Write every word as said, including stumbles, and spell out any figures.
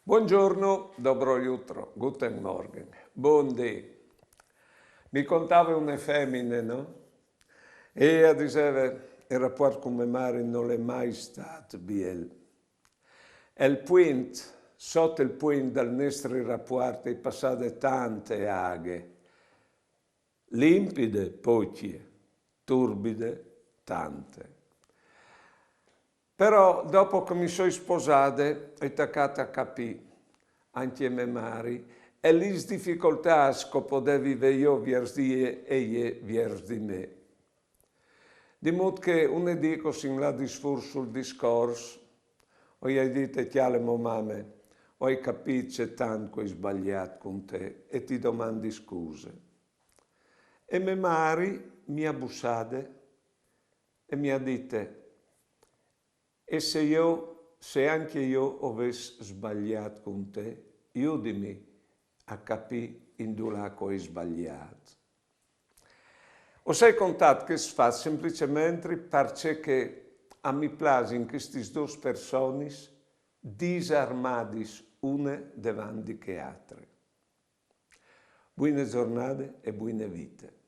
Buongiorno, dobro jutro, guten Morgen, bundì. Mi contave une femine, no? E ea diseve, il rapuart cun me mari nol è mai stât biel. E il puint, sot il puint dal nestri rapuart e je passade tante aghe, limpide pocje, turbide tante. Però, dopo che mi soi sposade, o ai tacât a capî, ancje me mari, e lis dificoltâts che o podei vê jo viers di jê e jê viers di me. Di mût che une dì che o sin lâts fûr sul discors, o i ai dite: «Cjale mo mame, o ai capît ce tant che o ai sbaliât cun te e ti domandi scuse.» E me mari mi à bussade e mi à dite: «E se jo, se ancje jo o ves sbaliât cun te, judimi a capî indulà che o ai sbaliât.» Us ai contât chest fat semplicementri parcè che a mi plasin chestis dôs personis disarmadis une devant di chê altre. Buine zornade e buine vite.